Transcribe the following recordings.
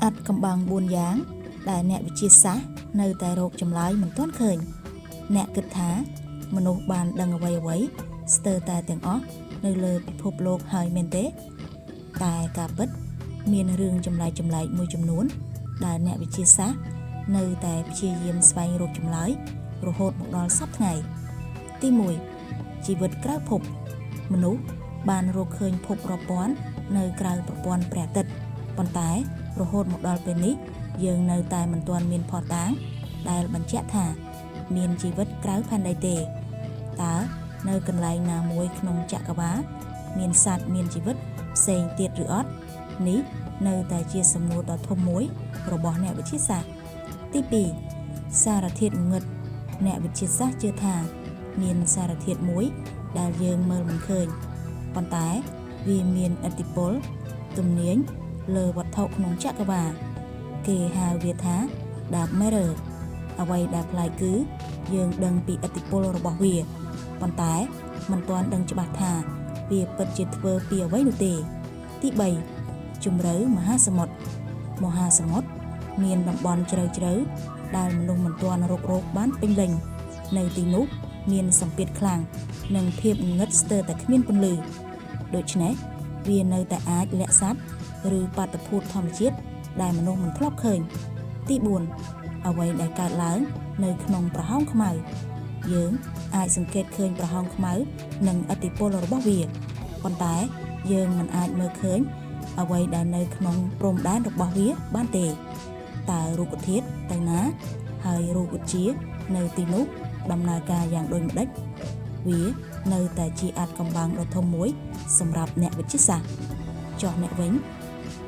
អាថ៌កំបាំង4យ៉ាង ដែលអ្នកវិទ្យាសាស្ត្រនៅតែរកចម្លើយមិនទាន់ឃើញអ្នកគិតថាមនុស្សបានដឹងអ្វីៗស្ទើរតែទាំងអស់នៅលើពិភពលោកហើយមែនទេ តែការពិតមានរឿងចម្លែកៗមួយចំនួន ដែលអ្នកវិទ្យាសាស្ត្រនៅតែព្យាយាមស្វែងរកចម្លើយរហូតមកដល់សព្វថ្ងៃទី1ជីវិតក្រៅភពមនុស្សបានរកឃើញភពរាប់ពាន់នៅក្រៅប្រព័ន្ធព្រះអាទិត្យប៉ុន្តែរហូតមកដល់ពេលនេះយើងនៅតែមិនទាន់មានភស្តុតាងដែលបញ្ជាក់ថាមានជីវិតក្រៅផែនដីទេតើនៅកន្លែងណាមួយក្នុងចក្រវាលមានសត្វមានជីវិតផ្សេងទៀតឬអត់នេះនៅតែជាសំណួរដ៏ធំមួយរបស់អ្នកវិទ្យាសាស្ត្រទី2សារធាតុងងឹតអ្នកវិទ្យាសាស្ត្រជឿថាមានសារធាតុមួយដែលយើងមើលមិនឃើញប៉ុន្តែវាមានឥទ្ធិពលទំនាញលើវត្ថុក្នុងចក្រវាលគេហៅវាថា Dark Matter អ្វីដែលប្លែកគឺយើងដឹងពីឥទ្ធិពលរបស់វាប៉ុន្តែមិនទាន់ដឹងច្បាស់ថាវាពិតជាធ្វើពីអ្វីនោះទេទី3ជម្រៅមហាសមុទ្រមហាសមុទ្រមានតំបន់ជ្រៅៗដែលមនុស្សមិនទាន់រកបានពេញលេញនៅទីនោះមានសម្ពាធខ្លាំងនិងភាពងងឹតស្ទើរតែគ្មានពន្លឺដូច្នេះវានៅតែអាចលាក់សត្វឬបាតុភូតធម្មជាតិដែលមនុស្សមិនធ្លាប់ឃើញទី4អ្វីដែលកើតឡើងនៅក្នុងប្រហោងខ្មៅយើងអាចសង្កេតឃើញប្រហោងខ្មៅនិងឥទ្ធិពលរបស់វាប៉ុន្តែយើងមិនអាចមើលឃើញអ្វីដែលនៅក្នុងព្រំដែនរបស់វាបានទេតើរូបធាតុទៅណាហើយរូបវិទ្យានៅទីនោះដំណើរការយ៉ាងដូចម្ដេចវានៅតែជាអាថ៌កំបាំងដ៏ធំមួយសម្រាប់អ្នកវិទ្យាសាស្ត្រចុះអ្នកវិញ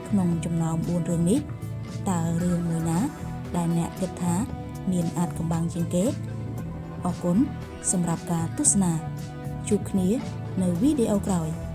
ក្នុងចំណោម4រឿងនេះតើរឿងមួយណាដែលអ្នកគិតថាមានអាថ៌កំបាំងជាងគេអរគុណសម្រាប់ការទស្សនាជួបគ្នានៅវីដេអូក្រោយ។